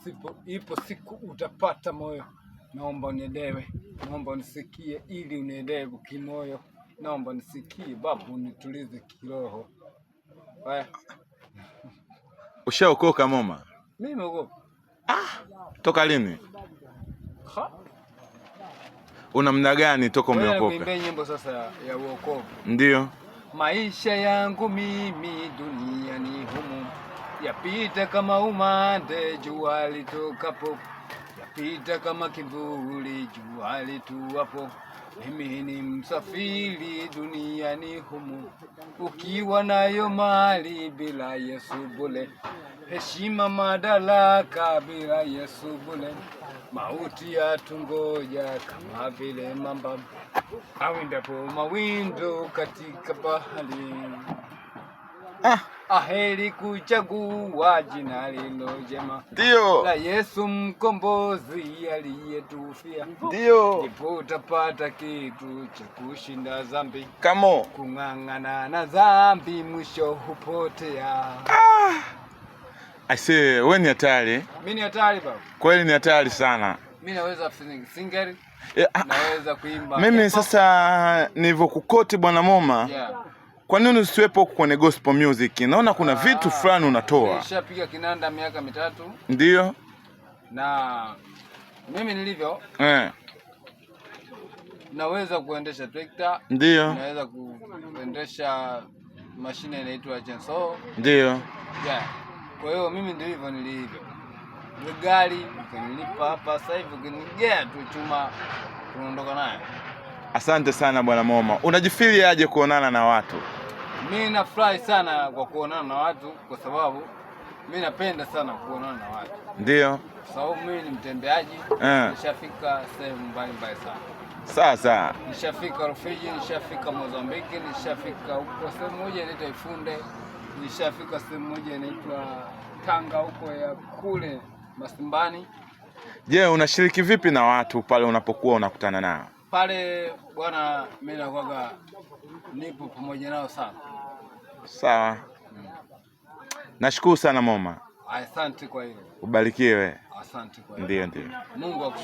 Sipo, ipo siku utapata moyo. Naomba unielewe, naomba unisikie ili unielewe kimoyo. Naomba nisikie babu, nitulize kiroho. Haya. Ushaokoka Moma? Mimi okoka. Ah, toka lini? Ha? Una muda gani toka umeokoka? Niimbe nyimbo sasa ya uokovu. Ndio. Maisha yangu mimi duniani humu yapita kama umande jua litokapo, yapita kama kivuli jua lituapo. Mimi ni msafiri duniani humu, ukiwa nayo mali bila Yesu bule, heshima madaraka bila Yesu bule, mauti yatungoja kama vile mamba awindapo mawindo katika bahari. Ah. Aheri kuchagua jina lilo jema, ndio la Yesu mkombozi aliyetufia, ndio ndipo utapata kitu cha kushinda dhambi. Kamo kung'ang'ana na dhambi mwisho hupotea. Ah. Aisee, wewe ni hatari. Mimi ni hatari baba. Kweli ni hatari sana. Mimi naweza singeli, naweza kuimba. Mimi sasa nilivyokukoti Bwana Moma, yeah. Kwa nini usiwepo huko kwenye gospel music? Naona kuna vitu fulani unatoa. Nishapiga kinanda miaka 3. Ndio. Na mimi nilivyo naweza kuendesha trekta. Ndio. Naweza kuendesha mashine inaitwa chainsaw. Ndio. Yeah. Kwa hiyo mimi ndivyo nilivyo. Gari ukinilipa hapa sasa hivi ukinigea tu chuma tunaondoka nayo. Asante sana Bwana Moma. Unajifili aje kuonana na watu? Mimi nafurahi sana kwa kuonana na watu kwa sababu mimi napenda sana kuonana na watu. Ndio. Kwa sababu mimi ni mtembeaji, nishafika sehemu mbalimbali sana. Sasa nishafika Rufiji, nishafika Mozambiki, nishafika huko sehemu moja inaitwa Ifunde, nishafika sehemu moja inaitwa Tanga huko ya kule Masimbani. Je, unashiriki vipi na watu pale unapokuwa unakutana nao? Pale bwana, mimi nakuwaga nipo pamoja nao sana. Sawa. Nashukuru sana Moma. Asante kwa hilo. Ubarikiwe. Asante kwa hilo. Ndio, ndio. Mungu akushukuru.